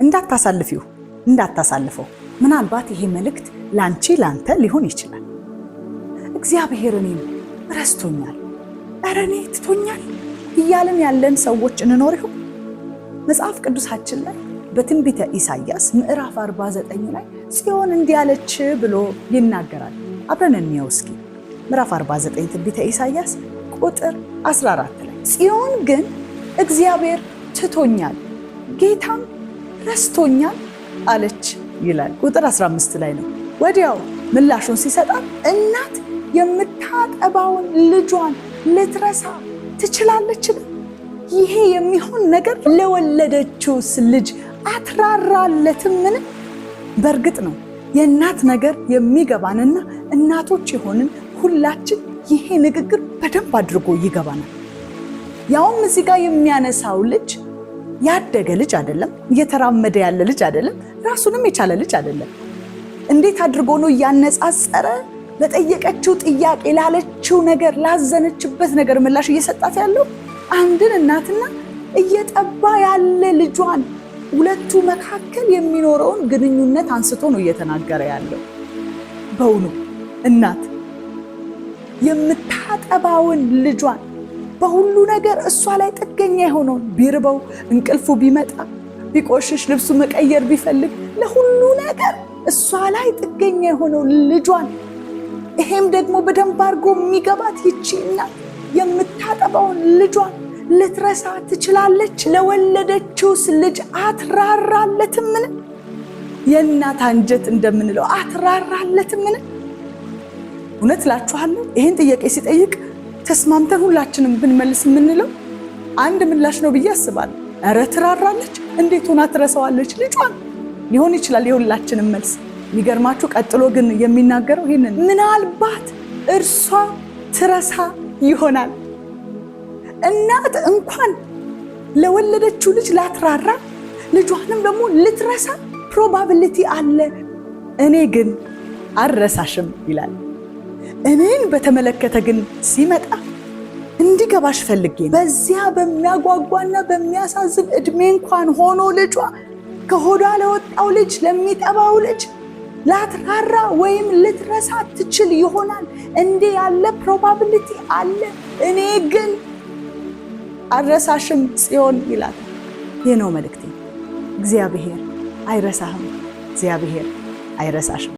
እንዳታሳልፊው፣ እንዳታሳልፈው። ምናልባት ይሄ መልእክት ላንቺ ላንተ ሊሆን ይችላል። እግዚአብሔር እኔን ረስቶኛል፣ ኧረ እኔ ትቶኛል እያልን ያለን ሰዎች እንኖር ይሆን? መጽሐፍ ቅዱሳችን ላይ በትንቢተ ኢሳይያስ ምዕራፍ 49 ላይ ጽዮን እንዲህ አለች ብሎ ይናገራል። አብረን እንየው እስኪ። ምዕራፍ 49 ትንቢተ ኢሳይያስ ቁጥር 14 ላይ ጽዮን ግን እግዚአብሔር ትቶኛል፣ ጌታም ረስቶኛል አለች ይላል። ቁጥር 15 ላይ ነው። ወዲያው ምላሹን ሲሰጣት እናት የምታጠባውን ልጇን ልትረሳ ትችላለችን? ይሄ የሚሆን ነገር ለወለደችውስ ልጅ አትራራለትምን? በእርግጥ ነው የእናት ነገር የሚገባንና እናቶች የሆንን ሁላችን ይሄ ንግግር በደንብ አድርጎ ይገባናል። ያውም እዚህ ጋር የሚያነሳው ልጅ ያደገ ልጅ አይደለም፣ እየተራመደ ያለ ልጅ አይደለም፣ ራሱንም የቻለ ልጅ አይደለም። እንዴት አድርጎ ነው እያነጻጸረ ለጠየቀችው ጥያቄ፣ ላለችው ነገር፣ ላዘነችበት ነገር ምላሽ እየሰጣት ያለው? አንድን እናትና እየጠባ ያለ ልጇን ሁለቱ መካከል የሚኖረውን ግንኙነት አንስቶ ነው እየተናገረ ያለው። በውኑ እናት የምታጠባውን ልጇን፣ በሁሉ ነገር እሷ ላይ ጥገኛ የሆነውን፣ ቢርበው፣ እንቅልፉ ቢመጣ፣ ቢቆሽሽ፣ ልብሱ መቀየር ቢፈልግ፣ ለሁሉ ነገር እሷ ላይ ጥገኛ የሆነውን ልጇን፣ ይሄም ደግሞ በደንብ አድርጎ የሚገባት ይቺ እናት የምታጠባውን ልጇን ልትረሳ ትችላለች? ለወለደችውስ ልጅ አትራራለትምን? የእናት አንጀት እንደምንለው አትራራለትምን? እውነት እላችኋለሁ ይህን ጥያቄ ሲጠይቅ ተስማምተን ሁላችንም ብንመልስ የምንለው አንድ ምላሽ ነው ብዬ አስባለሁ። ኧረ ትራራለች፣ እንዴት ሆና ትረሳዋለች ልጇን? ሊሆን ይችላል የሁላችንም መልስ። የሚገርማችሁ ቀጥሎ ግን የሚናገረው ይህንን ምናልባት እርሷ ትረሳ ይሆናል። እናት እንኳን ለወለደችው ልጅ ላትራራ ልጇንም ደግሞ ልትረሳ probability አለ። እኔ ግን አልረሳሽም ይላል። እኔን በተመለከተ ግን ሲመጣ እንዲገባሽ ፈልጌ በዚያ በሚያጓጓና በሚያሳዝን እድሜ እንኳን ሆኖ ልጇ ከሆዷ ለወጣው ልጅ፣ ለሚጠባው ልጅ ላትራራ ወይም ልትረሳ ትችል ይሆናል። እንዲህ ያለ probability አለ። እኔ ግን አልረሳሽም ጽዮን ይላል። ይህ ነው መልእክቴ። እግዚአብሔር አይረሳህም። እግዚአብሔር አይረሳሽም።